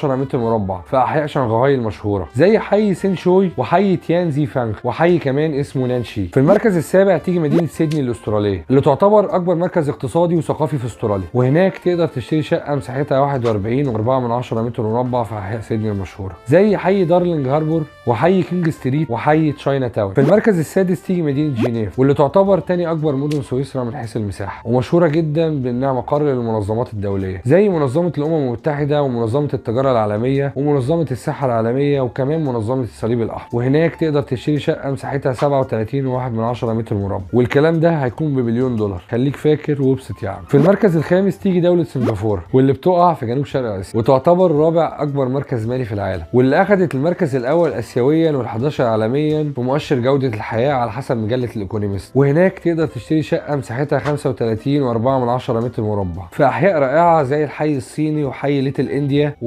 متر مربع في احياء شنغهاي المشهورة زي حي سينشوي وحي تيانزي فانغ وحي كمان اسمه نانشي. في المركز السابع تيجي مدينة سيدني الاسترالية اللي تعتبر اكبر مركز اقتصادي وثقافي في استراليا، وهناك تقدر تشتري شقه مساحتها 41.4 متر مربع في احياء سيدني المشهورة زي حي دارلينج هاربور وحي كينج ستريت وحي تشاينا تاون. في المركز السادس تيجي مدينة جنيف واللي تعتبر ثاني اكبر مدن سويسرا من حيث المساحة، ومشهوره جدا بانها مقر للمنظمات الدولية زي منظمة الامم المتحدة ومنظمة التجارة العالمية ومنظمة الصحة العالمية وكمان منظمة الصليب الاحمر. وهناك تقدر تشتري شقه مساحتها 37.1 متر مربع، والكلام ده هيكون بمليون دولار. خليك فاكر وابسط يا عم. في المركز الخامس تيجي دولة سنغافورة واللي بتقع في جنوب شرق اسيا وتعتبر رابع اكبر مركز مالي في العالم، واللي اخذت المركز الاول اسيويا وال11 عالميا في مؤشر جوده الحياة على حسب مجلة الايكونومست. وهناك تقدر تشتري شقه مساحتها 35.4 متر مربع في احياء رائعة زي الحي الصيني وحي ليتل انديا